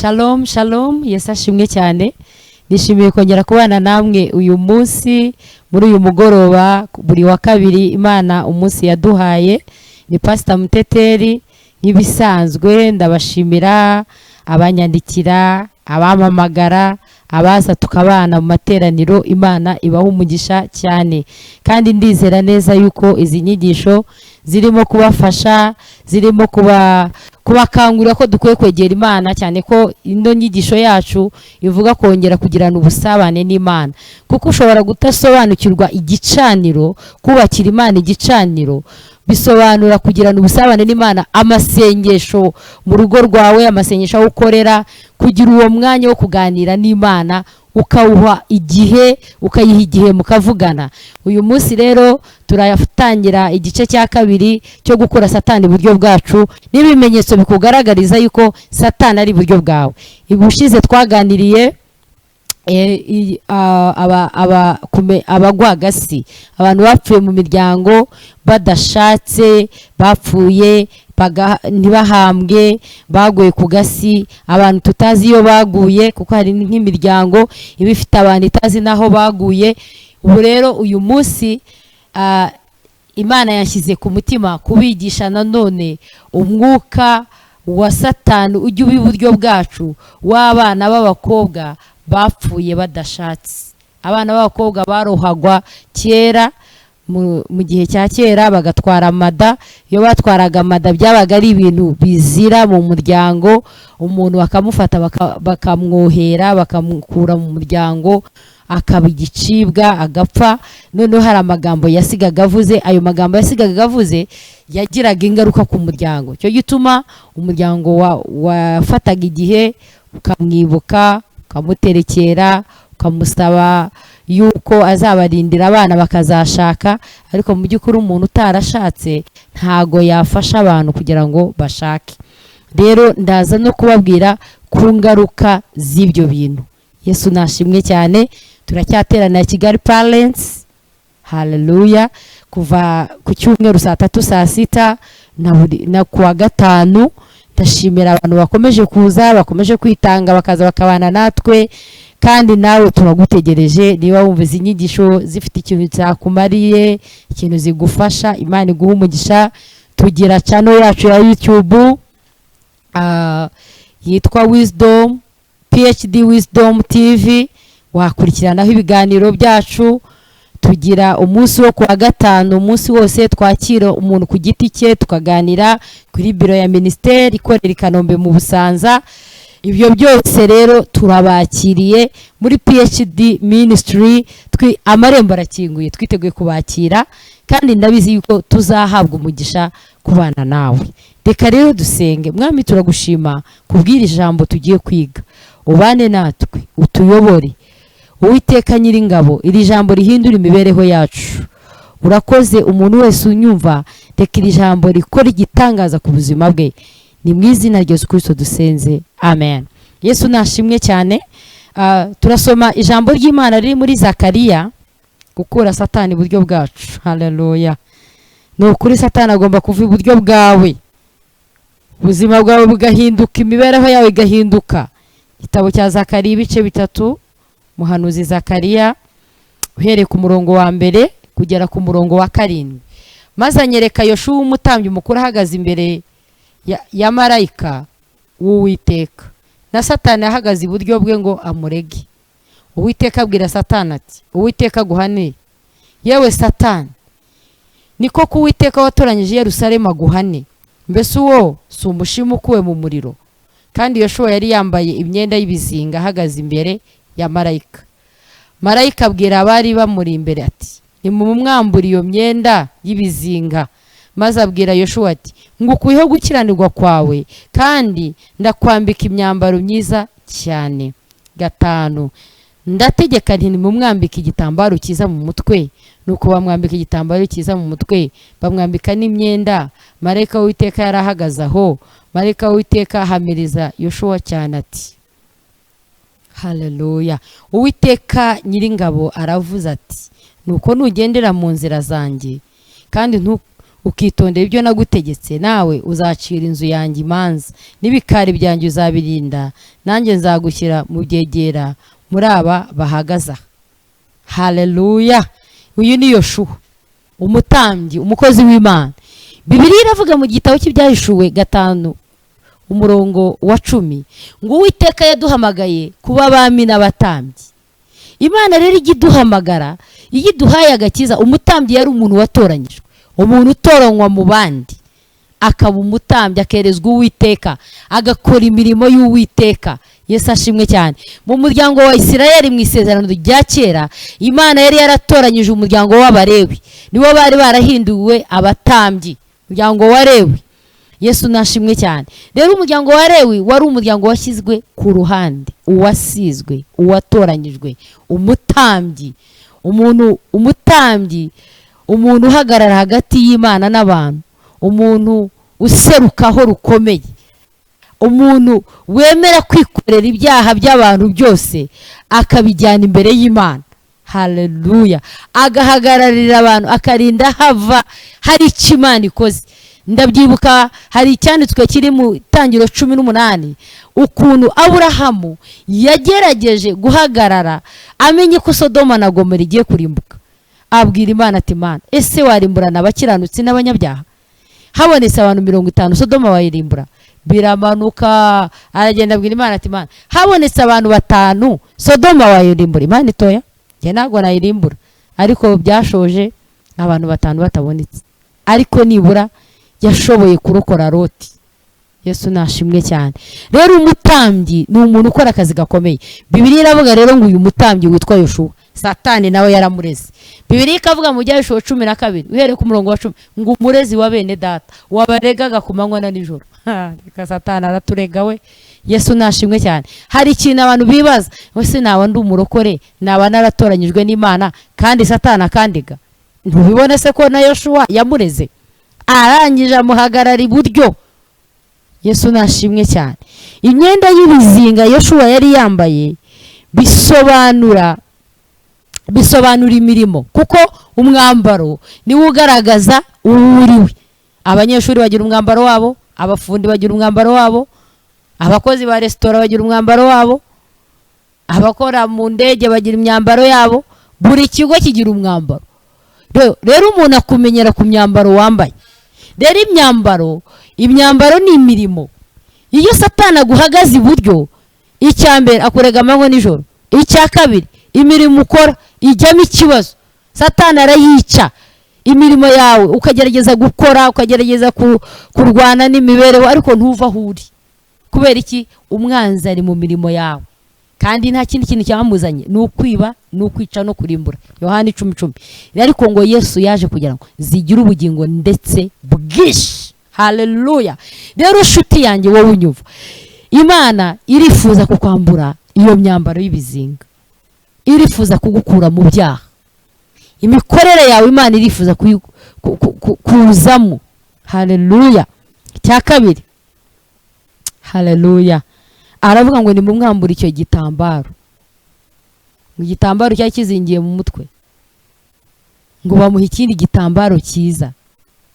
Shalom, shalom. Yesu ashimwe cyane. Nishimiye kongera kubana namwe uyu munsi, muri uyu mugoroba, buri wa kabiri Imana umunsi yaduhaye. Ni Pastor Muteteri nk'ibisanzwe. Ndabashimira abanyandikira, abampamagara, abaza tukabana mu materaniro. Imana ibaha umugisha cyane, kandi ndizera neza yuko izi nyigisho zirimo kubafasha, zirimo kubakangurira ko dukwiye kwegera Imana cyane, ko ino nyigisho yacu ivuga kongera kugirana ubusabane n'Imana, kuko ushobora kudasobanukirwa igicaniro. Kubakira Imana igicaniro bisobanura kugirana ubusabane n'Imana, amasengesho mu rugo rwawe, amasengesho aho ukorera, kugira uwo mwanya wo kuganira n'Imana, ukawuha igihe, ukayiha igihe mukavugana. Uyu munsi rero turatangira igice cya kabiri cyo gukura Satani iburyo bwacu n'ibimenyetso bikugaragariza yuko Satani ari iburyo bwawe. Ubushize twaganiriye abagwagasi, abantu bapfuye mu miryango badashatse, bapfuye ntibahambwe, baguye ku gasi, abantu tutazi iyo baguye, kuko hari nk'imiryango iba ifite abantu itazi n'aho baguye. Ubu rero uyu munsi Imana yashyize ku mutima kubigisha nanone umwuka wa Satani ujya uba iburyo bwacu, w'abana b'abakobwa bapfuye badashatse. Abana b'abakobwa barohagwa kera, mu gihe cya kera, bagatwara amada. Iyo batwaraga amada byabaga ari ibintu bizira mu muryango, umuntu bakamufata bakamwohera, bakamukura mu muryango, akaba igicibwa, agapfa. Noneho hari amagambo yasigaga avuze. Ayo magambo yasigaga avuze yagiraga ingaruka ku muryango. Cyo gituma umuryango wafataga igihe ukamwibuka, ukamuterekera, ukamusaba yuko azabarindira abana bakazashaka. Ariko mu by'ukuri umuntu utarashatse ntago yafasha abantu kugira ngo bashake. Rero ndaza no kubabwira ku ngaruka z'ibyo bintu. Yesu nashimwe cyane. Turacyateranira Kigali Parents, haleluya, kuva ku cyumweru saa 3, saa 6 na kuwa gatanu. Ndashimira abantu bakomeje kuza, bakomeje kwitanga, bakaza bakabana natwe, kandi nawe turagutegereje. Niba wumva izi nyigisho zifite ikintu cyakumariye, ikintu zigufasha, Imana iguha umugisha. Tugira channel yacu ya YouTube yitwa Wisdom PhD Wisdom TV, wakurikiranaho ibiganiro byacu. Tugira umunsi wo kuwa gatanu, umunsi wose twakira umuntu ku giti cye, tukaganira kuri biro ya minisiteri ikorera i Kanombe mu Busanza. Ibyo byose rero turabakiriye muri PhD Ministry. Amarembo arakinguye, twiteguye kubakira, kandi ndabizi yuko tuzahabwa umugisha kubana nawe. Reka rero dusenge. Mwami, turagushima kubwira ijambo tugiye kwiga. Ubane natwe, utuyobore. Uwiteka Nyiringabo, iri jambo rihindura imibereho yacu. Urakoze. Umuntu wese unyumva, reka iri jambo rikora igitangaza ku buzima bwe. Ni mu izina rya Yesu Kristo dusenze, amen. Yesu nashimwe cyane. Turasoma ijambo ry'Imana riri muri Zakariya, gukura Satani iburyo bwacu. Haleluya! Ni ukuri Satani agomba kuva iburyo bwawe, ubuzima bwawe bugahinduka, imibereho yawe igahinduka. Igitabo cya Zakariya, ibice 3, muhanuzi Zakariya, uhereye ku murongo wa mbere kugera ku murongo wa 7. Maze anyereka Yoshuwa umutambyi mukuru ahagaze imbere ya marayika w'Uwiteka, na Satani ahagaze iburyo bwe ngo amurege. Uwiteka abwira Satani ati: "Uwiteka aguhane, yewe Satani! Ni koko Uwiteka watoranyije Yerusalemu aguhane. Mbese uwo si umushima ukuwe mu muriro?" Kandi Yoshuwa yari yambaye imyenda y'ibizinga, ahagaze imbere ya marayika. Marayika abwira abari bamuri imbere ati: "Nimumwambure iyo myenda y'ibizinga." Maze abwira Yoshuwa ati: "Ngukuyeho gukiranirwa kwawe, kandi ndakwambika imyambaro myiza cyane." 5. Ndategeka nti: "Nimumwambike igitambaro cyiza mu mutwe." Nuko bamwambika igitambaro cyiza mu mutwe, bamwambika n'imyenda. Marayika w'Uwiteka yari ahagaze aho. Marayika w'Uwiteka ahamiriza Yoshuwa cyane ati: "Haleluya! Uwiteka Nyiringabo aravuze ati: 'Nuko nugendera mu nzira zanjye kandi Ukitondera ibyo nagutegetse, nawe uzacira inzu yanjye imanza, n'ibikari byanjye uzabirinda, nanjye nzagushyira mu byegera muri aba bahagaze aha." Haleluya! Uyu ni Yoshuwa, umutambyi, umukozi w'Imana. Bibiliya iravuga mu gitabo cy'Ibyahishuwe 5 umurongo wa 10 ngo Uwiteka yaduhamagaye kuba abami n'abatambyi. Imana rero ijya iduhamagara iyo iduhaye agakiza. Umutambyi yari umuntu watoranyijwe, umuntu utoranywa mu bandi akaba umutambyi, akerezwa Uwiteka, agakora imirimo y'Uwiteka. Yesu ashimwe cyane. Mu muryango wa Isirayeli, mu Isezerano rya Kera, Imana yari yaratoranyije umuryango w'Abarewi, nibo bari barahinduwe abatambyi, umuryango wa Lewi. Yesu nashimwe cyane. Rero umuryango wa Lewi wari umuryango washyizwe ku ruhande, uwasizwe, uwatoranyijwe, umutambyi, umuntu umutambyi, umuntu uhagarara hagati y'Imana n'abantu, umuntu userukaho rukomeye, umuntu wemera kwikorera ibyaha by'abantu byose akabijyana imbere y'Imana. Haleluya! Agahagararira abantu, akarinda hava hari icyo Imana ikoze. Ndabyibuka, hari icyanditswe kiri mu Itangiro 18, ukuntu Aburahamu yagerageje guhagarara amenye ko Sodoma na Gomora igiye kurimbuka, abwira Imana ati: "Imana, ese warimburana abakiranutsi n'abanyabyaha? Habonetse abantu 50, Sodoma wayirimbura?" Biramanuka, aragenda abwira Imana ati: "Imana, habonetse abantu 5, Sodoma wayirimbura?" Imana iti: "Oya, njye ntabwo nayirimbura." Ariko byashoje abantu 5 batabonetse, ariko nibura yashoboye kurokora Loti. Yesu nashimwe cyane. Rero umutambyi ni umuntu ukora akazi gakomeye. Bibiliya iravuga rero ngo uyu mutambyi witwa Yoshuwa, Satani nawe yaramureze. Bibiliya ikavuga mu Byahishuwe 12 uhereye ku murongo wa 10 ngo umurezi wa bene data wabaregaga ku manywa na nijoro. Reka, Satani araturega we. Yesu nashimwe cyane. Hari ikintu abantu bibaza: ese naba ndi umurokore, naba naratoranyijwe n'Imana, kandi Satani akandega? Ntubibone se ko na Yoshuwa yamureze, arangije amuhagarara iburyo? Yesu nashimwe cyane. Imyenda y'ibizinga Yoshuwa yari yambaye bisobanura imirimo, kuko umwambaro niwo ugaragaza uwo uriwe. Abanyeshuri bagira umwambaro wabo, abafundi bagira umwambaro wabo, abakozi ba resitora bagira umwambaro wabo, abakora mu ndege bagira imyambaro yabo, buri kigo kigira umwambaro. Rero umuntu akumenyera ku myambaro wambaye. Rero imyambaro ni imirimo. Iyo Satani aguhagaze iburyo, icya mbere akurega amanywa nijoro, icya kabiri imirimo ukora ijyamo ikibazo, Satani arayica imirimo yawe, ukagerageza gukora, ukagerageza kurwana n'imibereho, ariko ntuva aho uri. Kubera iki? Umwanzi ari mu mirimo yawe, kandi nta kindi kintu cyamuzanye, ni ukwiba, ni ukwica no kurimbura. Yohani 10:10. Ariko ngo Yesu yaje kugira ngo zigire ubugingo ndetse bwinshi. Haleluya! Rero nshuti yanjye, wowe unyumva, Imana irifuza kukwambura iyo myambaro y'ibizinga, irifuza kugukura mu byaha. Imikorere yawe Imana irifuza kuzamo. Haleluya! Icya kabiri, haleluya, aravuga ngo nimumwambure icyo gitambaro, ngo igitambaro cyari kizingiye mu mutwe, ngo bamuhe ikindi gitambaro cyiza.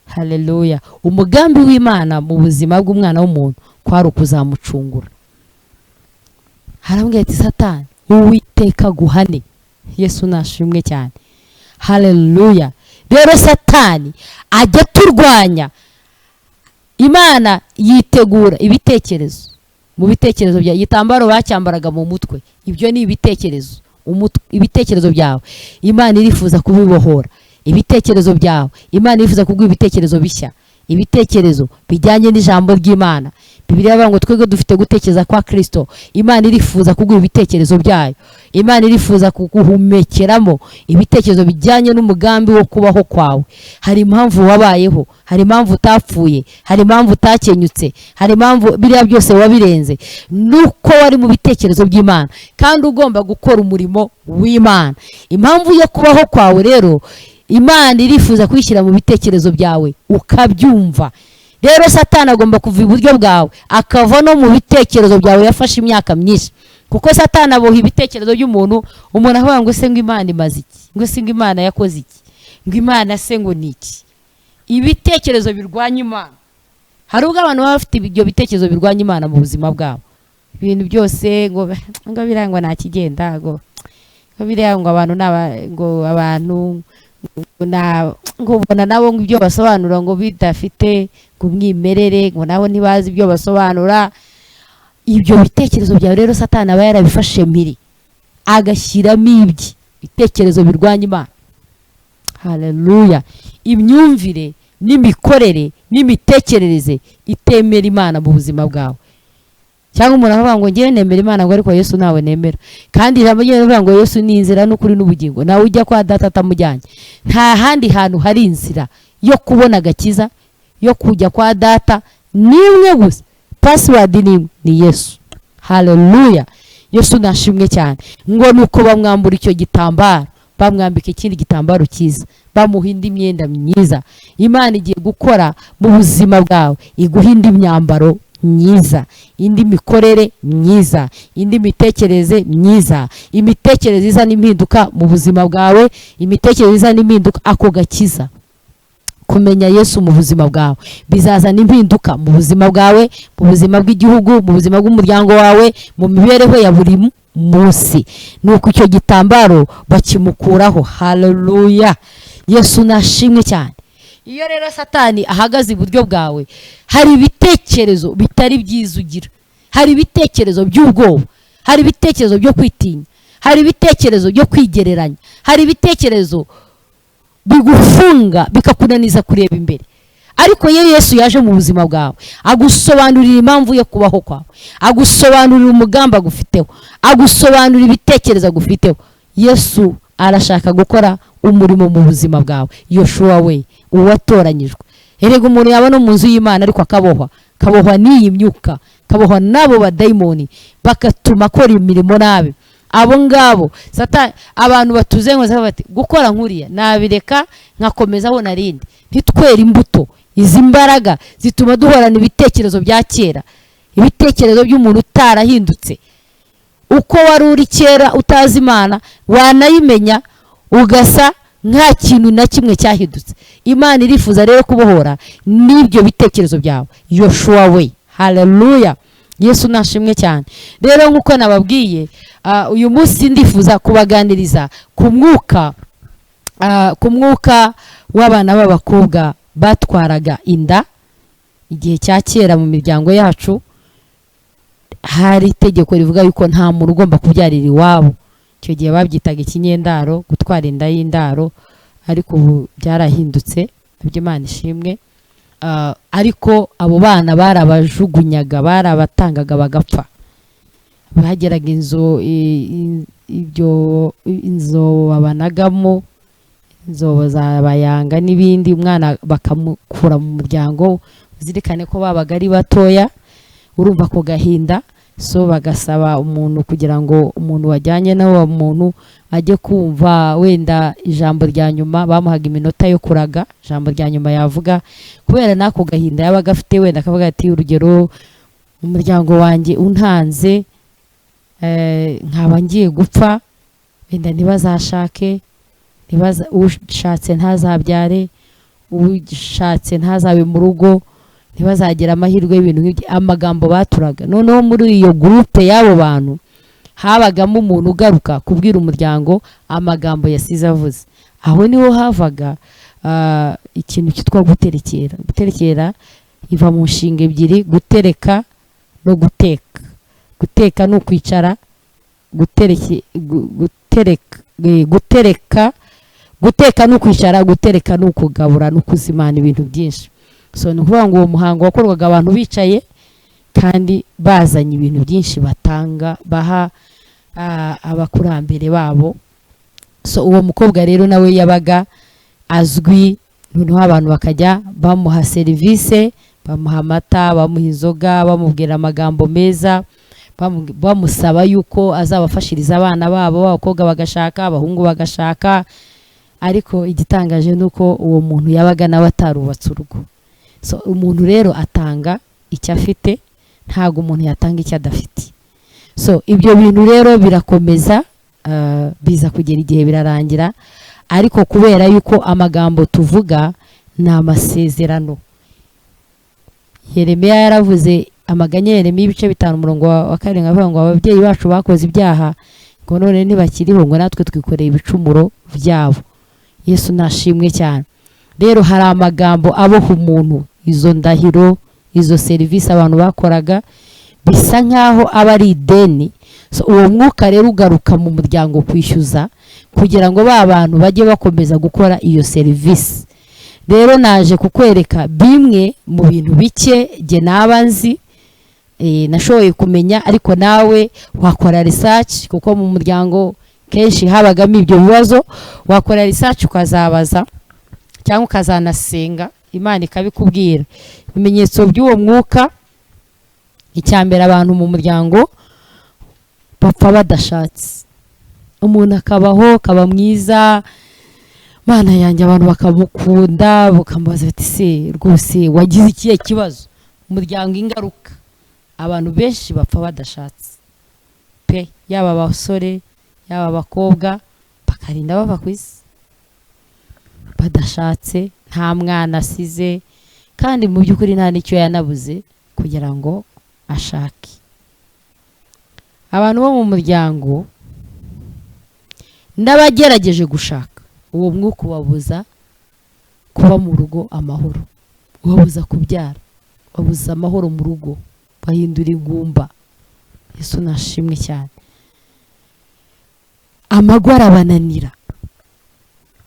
Haleluya! Umugambi w'Imana mu buzima bw'umwana w'umuntu kwari ukuzamucungura. Harambwira ati: "Satani, Uwiteka aguhane." Yesu nashimwe cyane. Haleluya! Rero Satani ajya turwanya. Imana yitegura ibitekerezo mu bitekerezo bya igitambaro bacyambaraga mu mutwe, ibyo ni ibitekerezo. Ibitekerezo byawe Imana irifuza kubibohora. Ibitekerezo byawe Imana irifuza kuguha ibitekerezo bishya, ibitekerezo bijyanye n'ijambo ry'Imana. Bibiliya iravuga ngo twebwe dufite gutekereza kwa Kirisito. Imana irifuza kuguha ibitekerezo byayo. Imana irifuza kuguhumekeramo ibitekerezo bijyanye n'umugambi wo kubaho kwawe. Hari impamvu wabayeho, hari impamvu utapfuye, hari impamvu utakenyutse, hari impamvu biriya byose wabirenze, nuko wari mu bitekerezo by'Imana kandi ugomba gukora umurimo w'Imana. Impamvu yo kubaho kwawe rero Imana irifuza kuyishyira mu bitekerezo byawe ukabyumva. Rero Satani agomba kuva iburyo bwawe, akava no mu bitekerezo byawe yafashe imyaka myinshi, kuko Satani aboha ibitekerezo by'umuntu. Umuntu avuga ngo: "Se ngo Imana imaze iki? Ngo se ngo Imana yakoze iki? Ngo Imana se ngo ni iki?" Ibitekerezo birwanya Imana. Hari ubwo abantu baba bafite ibyo bitekerezo birwanya Imana mu buzima bwabo, ibintu byose ngo birangwa nta kigenda, ngo biriya, ngo abantu ngo abantu ngo ubona nabo ngo ibyo basobanura ngo bidafite ngo umwimerere, ngo nabo ntibazi ibyo basobanura. Ibyo bitekerezo byawe rero Satani aba yarabifashe mpiri, agashyiramo ibye ibitekerezo birwanya Imana. Haleluya! Imyumvire n'imikorere n'imitekerereze itemera Imana mu buzima bwawe. Cyangwa umuntu akavuga ngo ngewe nemera Imana, ngo ariko Yesu ntawe nemera. Kandi ijambo ry'Imana rivuga ngo Yesu ni inzira n'ukuri n'ubugingo, nawe ujya kwa Data atamujyanye. Nta handi hantu hari inzira yo kubona agakiza, yo kujya kwa Data, ni imwe gusa. Password ni imwe, ni Yesu. Haleluya! Yesu nashimwe cyane. Ngo nuko bamwambura icyo gitambaro, bamwambika ikindi gitambaro cyiza, bamuha indi myenda myiza. Imana igiye gukora mu buzima bwawe, iguha indi myambaro myiza, indi mikorere myiza, indi mitekerereze myiza, imitekerereze izana impinduka mu buzima bwawe, imitekerereze izana impinduka. Ako gakiza, kumenya Yesu mu buzima bwawe, bizazana impinduka mu buzima bwawe, mu buzima bw'igihugu, mu buzima bw'umuryango wawe, mu mibereho ya buri munsi. Nuko icyo gitambaro bakimukuraho. Haleluya! Yesu nashimwe cyane. Iyo rero Satani ahagaze iburyo bwawe, hari ibitekerezo bitari byiza ugira, hari ibitekerezo by'ubwoba, hari ibitekerezo byo kwitinya, hari ibitekerezo byo kwigereranya, hari ibitekerezo bigufunga bikakunaniza kureba imbere. Ariko iyo Yesu yaje mu buzima bwawe, agusobanurira impamvu yo kubaho kwawe, agusobanurira umugambi agufiteho, agusobanurira ibitekerezo agufiteho. Yesu arashaka gukora umurimo mu buzima bwawe. Yoshuwa we, uwatoranyijwe. Erega umuntu yaba no mu nzu y'Imana ariko akabohwa, akabohwa n'iyi myuka, akabohwa n'abo badayimoni, bagatuma akora imirimo nabi. Abo ngabo Satani, abantu batuze ngo bati gukora nkuriya nabireka nkakomeza aho narindi. Ntitwere imbuto. Izi mbaraga zituma duhorana ibitekerezo bya kera, ibitekerezo by'umuntu utarahindutse. Uko wari uri kera utazi Imana, wanayimenya ugasa nta kintu na kimwe cyahindutse. Imana irifuza rero kubohora n'ibyo bitekerezo byawe. Yoshuwa we, haleluya! Yesu nashimwe cyane. Rero nk'uko nababwiye, uyu munsi ndifuza kubaganiriza ku mwuka w'abana b'abakobwa batwaraga inda. Igihe cya kera mu miryango yacu hari itegeko rivuga yuko nta muntu ugomba kubyarira iwabo. Icyo gihe babyitaga ikinyendaro, gutwara inda y'indaro, ariko ubu byarahindutse nabyo, Imana ishimwe. Ariko abo bana barabajugunyaga, barabatangaga bagapfa. Bageraga inzu ibyo inzobo babanagamo, inzobo za bayanga n'ibindi, umwana bakamukura mu muryango. Uzirikane ko babaga ari batoya, urumva ako gahinda. So bagasaba umuntu kugira ngo umuntu wajyanye n'uwo muntu ajye kumva wenda ijambo rya nyuma. Bamuhaga iminota yo kuraga ijambo rya nyuma yavuga, kubera n'ako gahinda yabaga afite. Wenda akavuga ati, urugero, umuryango wanjye untanze, nkaba ngiye gupfa, wenda ntibazashake, ushatse ntazabyare, ushatse ntazabe mu rugo, ntibazagire amahirwe y'ibintu nk'ibyo. Amagambo baturaga. Noneho muri iyo groupe y'abo bantu habagamo umuntu ugaruka kubwira umuryango amagambo yasize avuze. Aho niho havaga ikintu cyitwa guterekera. Guterekera iva mu nshinga ebyiri, gutereka no guteka. Guteka ni ukwicara, gutereka, guteka ni ukwicara, gutereka ni ukugabura no kuzimana ibintu byinshi. So ni ukuvuga ngo uwo muhango wakorwaga abantu bicaye kandi bazanye ibintu byinshi batanga, baha abakurambere babo. So uwo mukobwa rero nawe yabaga azwi, noneho abantu bakajya bamuha serivisi, bamuha amata, bamuha inzoga, bamubwira amagambo meza, bamusaba yuko azabafashiriza abana babo b'abakobwa bagashaka, abahungu bagashaka. Ariko igitangaje ni uko uwo muntu yabaga nawe atarubatse urugo. So umuntu rero atanga icyo afite, ntabwo umuntu yatanga icyo adafite. So ibyo bintu rero birakomeza, biza kugera igihe birarangira. Ariko kubera yuko amagambo tuvuga Ni amasezerano. Yeremiya yaravuze, amaganya Yeremiya ibice 5 umurongo wa 7 avuga ngo ababyeyi bacu bakoze ibyaha, ngo none ntibakiriho, ngo natwe twikoreye ibicumuro byabo. Yesu nashimwe cyane. Rero hari amagambo aboha umuntu, izo ndahiro, izo serivisi abantu bakoraga bisa nkaho aba ari ideni. So uwo mwuka rero ugaruka mu muryango kwishyuza, kugira ngo ba bantu bajye bakomeza gukora iyo serivisi. Rero naje kukwereka bimwe mu bintu bike jye naba nzi, nashoboye kumenya, ariko nawe wakora research, kuko mu muryango kenshi habagamo ibyo bibazo. Wakora research ukazabaza cyangwa ukazanasenga Imana ikabikubwira. Ibimenyetso by'uwo mwuka, icya mbere, abantu mu muryango bapfa badashatse. Umuntu akabaho, akaba mwiza, Mana yanjye, abantu bakamukunda, bakamubaza bati se rwose wagize ikihe kibazo? Umuryango ingaruka, abantu benshi bapfa badashatse pe, yaba abasore yaba abakobwa, bakarinda bava ku isi badashatse, nta mwana asize, kandi mu by'ukuri nta n'icyo yanabuze kugira ngo ashake. Abantu bo mu muryango n'abagerageje gushaka, uwo mwuka ubabuza kuba mu rugo amahoro, ubabuza kubyara, babuza amahoro mu rugo, bahindura ingumba. Yesu nashimwe cyane. Amago arabananira.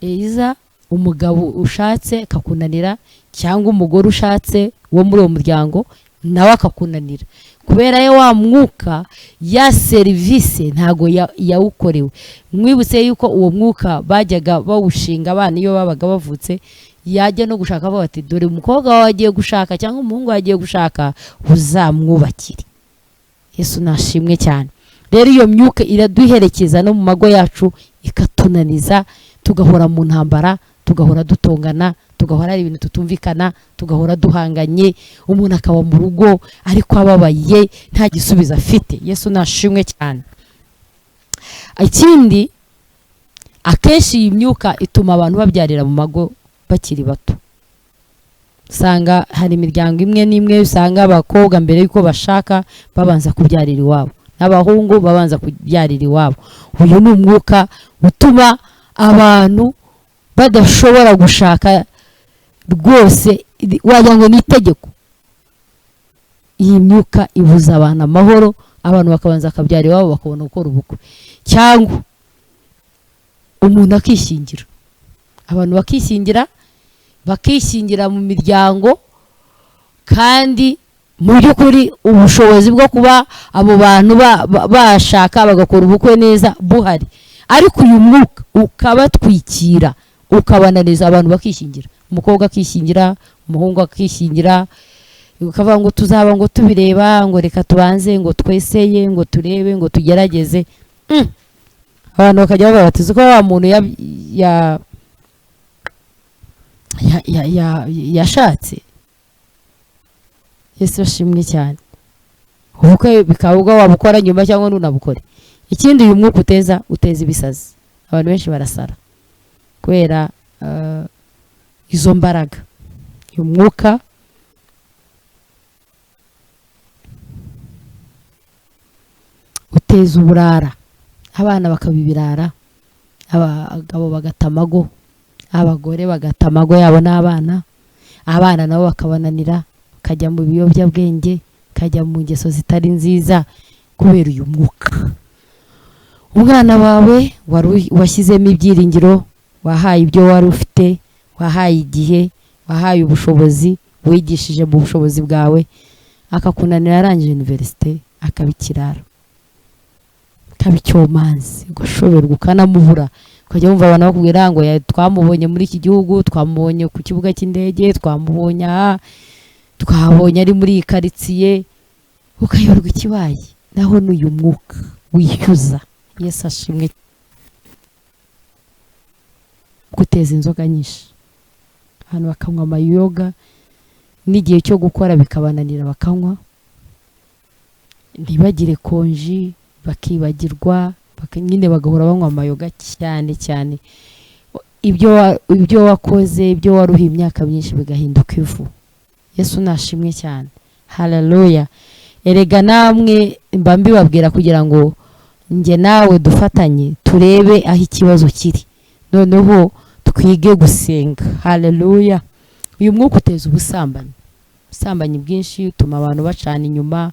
Iza umugabo ushatse akakunanira, cyangwa umugore ushatse wo muri uwo muryango nawe akakunanira, kubera yo wa mwuka ya serivisi ntago yawukorewe. Mwibutse yuko uwo mwuka bajyaga bawushinga abana iyo babaga bavutse, yajya no gushaka bati dore umukobwa wawe agiye gushaka cyangwa umuhungu wawe agiye gushaka, uzamwubakire. Yesu nashimwe cyane. Rero iyo myuka iraduherekeza no mu mago yacu, ikatunaniza, tugahora mu ntambara, tugahora dutongana, tugahora ari ibintu tutumvikana, tugahora duhanganye, umuntu akaba mu rugo ariko ababaye nta gisubizo afite. Yesu nashimwe cyane. Ikindi, akenshi iyi myuka ituma abantu babyarira mu mago bakiri bato. Usanga hari imiryango imwe n'imwe usanga abakobwa mbere yuko bashaka babanza kubyarira iwabo, n'abahungu babanza kubyarira iwabo. Uyu ni umwuka utuma abantu badashobora gushaka rwose, wagira ngo ni itegeko. Iyi myuka ibuza abantu amahoro, abantu bakabanza bakabyara iwabo bakabona gukora ubukwe, cyangwa umuntu akishingira. Abantu bakishingira mu miryango, kandi mu by'ukuri ubushobozi bwo kuba abo bantu bashaka bagakora ubukwe neza buhari, ariko uyu mwuka ukabatwikira, ukabananiza, abantu bakishingira, umukobwa akishingira, umuhungu akishingira, ukavuga ngo tuzaba ngo tubireba, ngo reka tubanze ngo tweseye, ngo turebe, ngo tugerageze. Abantu bakajya bavuga bati ko wa muntu yashatse. Yesu ashimwe cyane. Ubukwe bikaba ubwo wabukora nyuma cyangwa nunabukore. Ikindi uyu mwuka uteza ibisazi. Abantu benshi barasara kubera izo mbaraga. Uyu mwuka uteza uburara, abana bakaba ibirara, abagabo bagata amago, abagore bagata amago yabo n'abana, abana nabo bakabananira, bakajya mu biyobyabwenge, bakajya mu ngeso zitari nziza kubera uyu mwuka. Umwana wawe washyizemo ibyiringiro, wahaye ibyo wari ufite, wahaye igihe, wahaye ubushobozi, wigishije mu bushobozi bwawe, akakunanira arangije universite, akaba ikirara, akaba icyomanzi, ugashoberwa ukanamubura. Ukajya wumva abantu bakubwira ngo twamubonye muri iki gihugu, twamubonye ku kibuga cy'indege, twamubonye aha, twabonye ari muri iyi karitsiye, ukayoberwa ikibaye. Naho n'uyu mwuka wishyuza. Yesu ashimwe. Guteza inzoga nyinshi, abantu bakanywa amayoga, n'igihe cyo gukora bikabananira bakanywa, ntibagire konji, bakibagirwa, nyine bagahora banywa amayoga cyane cyane. Ibyo wakoze, ibyo waruhiye imyaka myinshi bigahinduka ivu. Yesu nashimwe cyane, haleluya. Erega namwe mba mbibabwira kugira ngo njye nawe dufatanye turebe aho ikibazo kiri, noneho twige gusenga. Haleluya. Uyu mwuka uteza ubusambanyi, ubusambanyi bwinshi, utuma abantu bacana inyuma,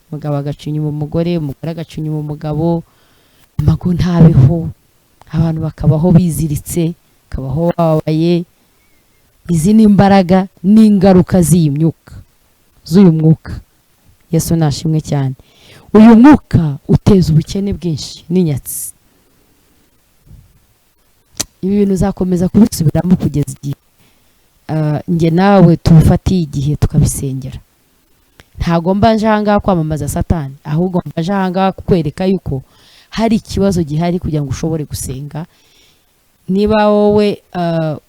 umugabo agaca inyuma umugore, umugore agaca inyuma umugabo, amago ntabeho, abantu bakabaho biziritse, bakabaho bababaye. Izi ni imbaraga n'ingaruka z'iyi myuka, z'uyu mwuka. Yesu nashimwe cyane. Uyu mwuka uteza ubukene bwinshi n'inyatsi. Ibi bintu uzakomeza kubisubiramo kugeza igihe njye nawe tubifatiye igihe tukabisengera. Ntabwo mba nje ahangaha kwamamaza Satani, ahubwo mba nje ahangaha kukwereka yuko hari ikibazo gihari kugira ngo ushobore gusenga. Niba wowe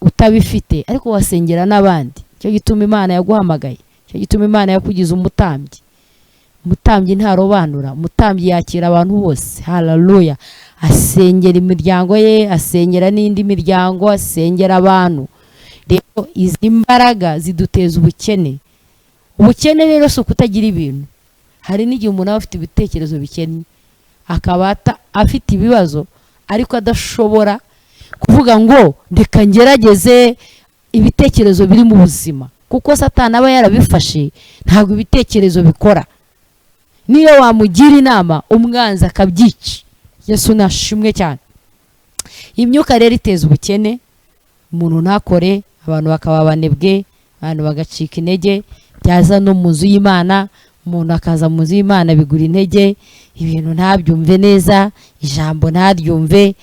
utabifite ariko wasengera n'abandi, icyo gituma Imana yaguhamagaye, icyo gituma Imana yakugize umutambyi. Umutambyi ntarobanura, umutambyi yakira abantu bose. Haleluya. Asengera imiryango ye, asengera n'indi miryango, asengera abantu. Rero izi mbaraga ziduteza ubukene. Ubukene rero si ukutagira ibintu. Hari n'igihe umuntu aba afite ibitekerezo bikennye, akaba afite ibibazo ariko adashobora kuvuga ngo reka ngerageze ibitekerezo biri mu buzima, kuko Satani aba yarabifashe, ntabwo ibitekerezo bikora. Niyo wamugira inama umwanzi akabyica. Yesu nashimwe cyane. Imyuka rero iteza ubukene, umuntu ntakore, abantu bakaba abanebwe, abantu bagacika intege. Byaza no mu nzu y'Imana, umuntu akaza mu nzu y'Imana bigura intege, ibintu ntabyumve neza, ijambo ntaryumve,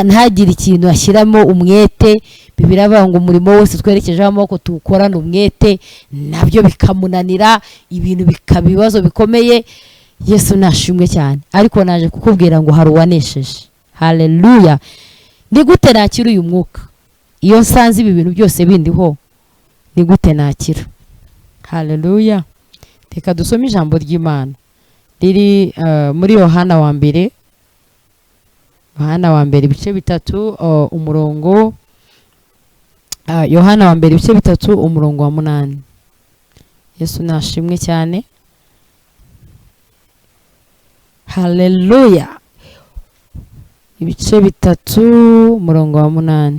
ntagire ikintu ashyiramo umwete. Bibiliya iravuga ngo umurimo wose twerekejeho amaboko tuwukorane umwete, nabyo bikamunanira, ibintu bikaba ibibazo bikomeye. Yesu nashimwe cyane. Ariko naje kukubwira ngo hari uwanesheje. Haleluya. Ni gute nakira uyu mwuka? Iyo nsanze ibi bintu byose bindiho, ni gute nakira? Haleluya. Reka dusome ijambo ry'Imana riri muri Yohana wa mbere, Yohana wa mbere ibice 3, umurongo, Yohana wa mbere ibice 3 umurongo wa 8. Yesu nashimwe cyane. Haleluya. Ibice 3 umurongo wa 8.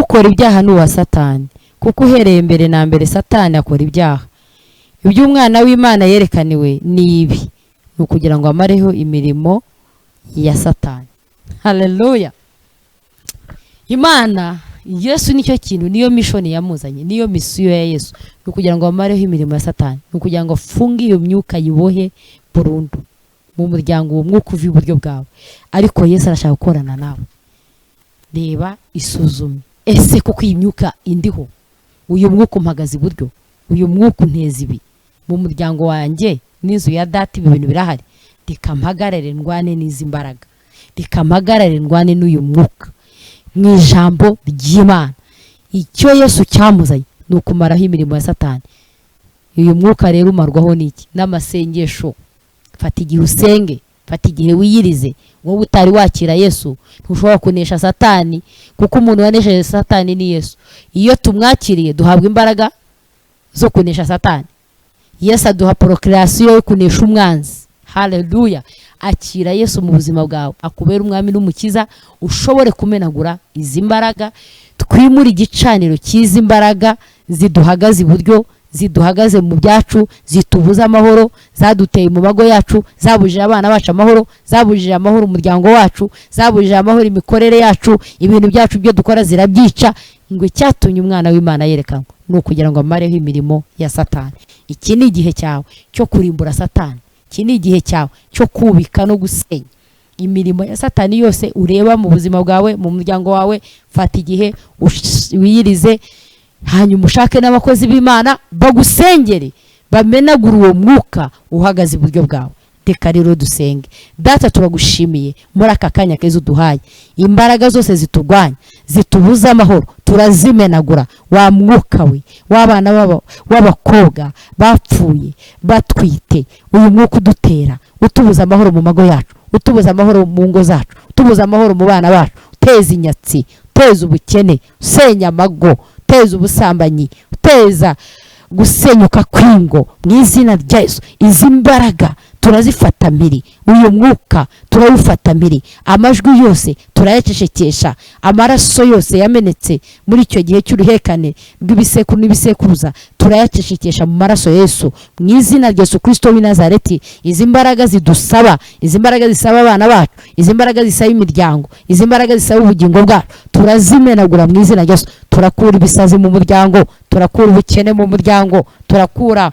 Ukora ibyaha ni uwa Satani, kuko uhereye mbere na mbere Satani akora ibyaha. Ibyo umwana w'Imana yerekaniwe ni ibi, ni ukugira ngo amareho imirimo ya Satani. Haleluya. Imana, Yesu nicyo kintu, niyo mission yamuzanye, niyo misiyo ya Yesu, ni ukugira ngo amareho imirimo ya Satani, ni ukugira ngo afunge iyo myuka yibohe burundu mu muryango, uwo mwuka uva iburyo bwawe. Ariko Yesu arashaka gukorana nawe. Reba, isuzume, ese kuko iyi myuka indiho, uyu mwuka umpagaze iburyo, uyu mwuka unteza ibi mu muryango wanjye n'inzu ya data, ibi bintu birahari, reka mpagarare ndwane n'izi mbaraga, reka mpagarare ndwane n'uyu mwuka mu ijambo ry'Imana. Icyo Yesu cyamuzanye ni ukumaraho imirimo ya Satani. Uyu mwuka rero umarwaho n'iki? N'amasengesho. Fata igihe usenge, fata igihe wiyirize. Wowe utari wakira Yesu ntushobora kunesha Satani, kuko umuntu wanesheje Satani ni Yesu. Iyo tumwakiriye duhabwa imbaraga zo kunesha Satani. Yesu aduha procreation yo kunesha umwanzi. Haleluya. Akira Yesu mu buzima bwawe, akubera umwami n'umukiza, ushobore kumenagura izi mbaraga. Twimure igicaniro cy'izi mbaraga ziduhagaze iburyo, ziduhagaze mu byacu, zitubuza amahoro, zaduteye mu mago yacu, zabujije abana bacu amahoro, zabujije amahoro umuryango wacu, zabujije amahoro imikorere yacu, ibintu byacu byo dukora zirabyica. Ngo icyatumye umwana w'Imana yerekanwa ni ukugira ngo amareho imirimo ya Satani. Iki ni igihe cyawe cyo kurimbura Satani. Iki ni igihe cyawe cyo kubika no gusenya imirimo ya Satani yose ureba mu buzima bwawe, mu muryango wawe. Fata igihe wiyirize, hanyuma ushake n'abakozi b'Imana bagusengere, bamenagure uwo mwuka uhagaze iburyo bwawe. Reka rero dusenge. Data, turagushimiye muri aka kanya keza uduhaye. Imbaraga zose ziturwanya, zitubuza amahoro, turazimenagura. Wa mwuka we w'abana w'abakobwa bapfuye batwite, uyu mwuka udutera, utubuza amahoro mu mago yacu, utubuza amahoro mu ngo zacu, utubuza amahoro mu bana bacu, Uteza inyatsi, uteza ubukene, usenya amago, uteza ubusambanyi, uteza gusenyuka kw'ingo, mu izina rya Yesu izi mbaraga turazifata mpiri, uyu mwuka turawufata mpiri, amajwi yose turayacecekesha, amaraso yose yamenetse muri icyo gihe cy'uruhekane rw'ibisekuru n'ibisekuruza turayacecekesha mu maraso Yesu, mu izina rya Yesu Kristo w'i Nazareti. Izi mbaraga zidusaba, izi mbaraga zisaba abana bacu, izi mbaraga zisaba imiryango, izi mbaraga zisaba ubugingo bwacu, turazimenagura mu izina rya Yesu. Turakura ibisazi mu muryango, turakura ubukene mu muryango, turakura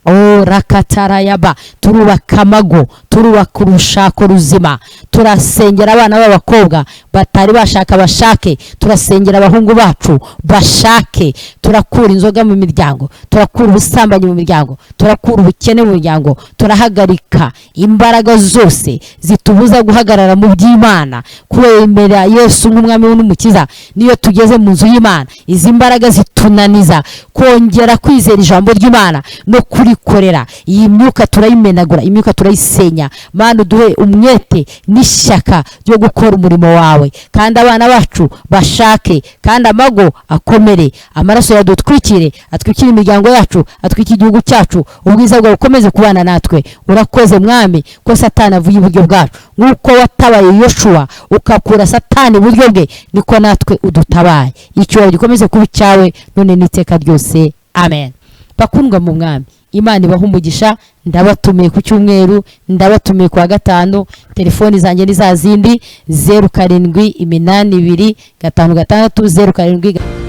oh rakatarayaba, turubaka amago, turubaka urushako ruzima, turasengera abana b'abakobwa batari bashaka bashake, turasengera abahungu bacu bashake, turakura inzoga mu miryango, turakura ubusambanyi mu miryango, turakura ubukene mu miryango, turahagarika imbaraga zose zitubuza guhagarara mu by'Imana, kwemera Yesu nk'umwami n'umukiza. Niyo tugeze mu nzu y'Imana, izi mbaraga zitunaniza kongera kwizera ijambo ry'Imana no kurikorera, iyi myuka turayimenagura, imyuka turayisenya. Mana, uduhe umwete n'ishyaka ryo gukora umurimo wawe, kandi abana bacu bashake, kandi amago akomere, amaraso yadutwikire, atwikire imiryango yacu, atwikire igihugu cyacu, ubwiza bwawe bukomeze kubana natwe. Urakoze Mwami ko Satani avuye iburyo bwacu, nk'uko watabaye Yoshuwa ukakura Satani iburyo bwe, niko natwe udutabaye. Icyubahiro gikomeze kuba icyawe none n'iteka ryose, amen. Bakundwa mu Mwami, Imana ibaha umugisha. Ndabatumiye ku cyumweru, ndabatumiye ku wa gatanu. Telefoni zanjye ni za zindi, 0782 56 07.